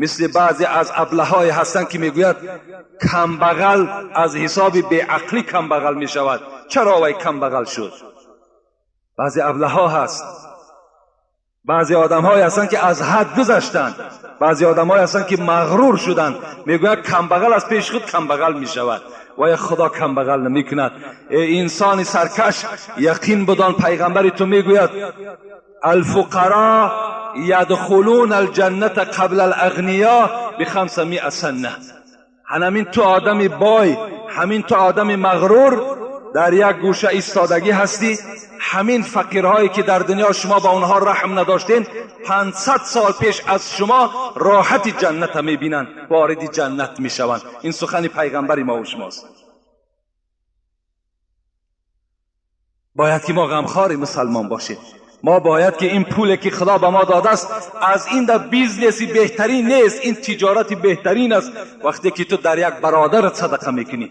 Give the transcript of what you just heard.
Мисли баъзе аз аблаҳое ҳастанд, ки мегӯяд, камбағал аз ҳисоби беақлӣ камбағал мешавад. Чаро вай камбағал шуд? Баъзе аблаҳо ҳаст, баъзе одамҳое ҳастанд, ки аз ҳад гузаштанд, баъзе одамҳое ҳастанд, ки мағрур шуданд, мегӯяд, камбағал аз пеши худ камбағал мешавад. Вая Худо камбағал намекунад. Э инсони саркаш, яқин бидон, пайғамбари ту мегӯяд: الفقراء يدخلون الجنة قبل الأغنياء ب500 سنة. Ҳамин ту одами бой, ҳамин ту одами мағрур дар як гӯша истодагӣ ҳастӣ, ҳамин фақирҳое, ки дар дунё шумо ба онҳо раҳм надоштед, 500 сол пеш аз шумо роҳати ҷанната мебинанд, вориди ҷаннат мешаванд. Ин сухани пайғамбари мову шумост. Бояд ки мо ғамхори мусалмон бошем. Мо бояд ки ин пуле, ки Худо ба мо додааст, аз ин да бизнеси беҳтарин нест, ин тиҷорати беҳтарин аст, вақте ки ту дар як бародарат садақа мекунӣ.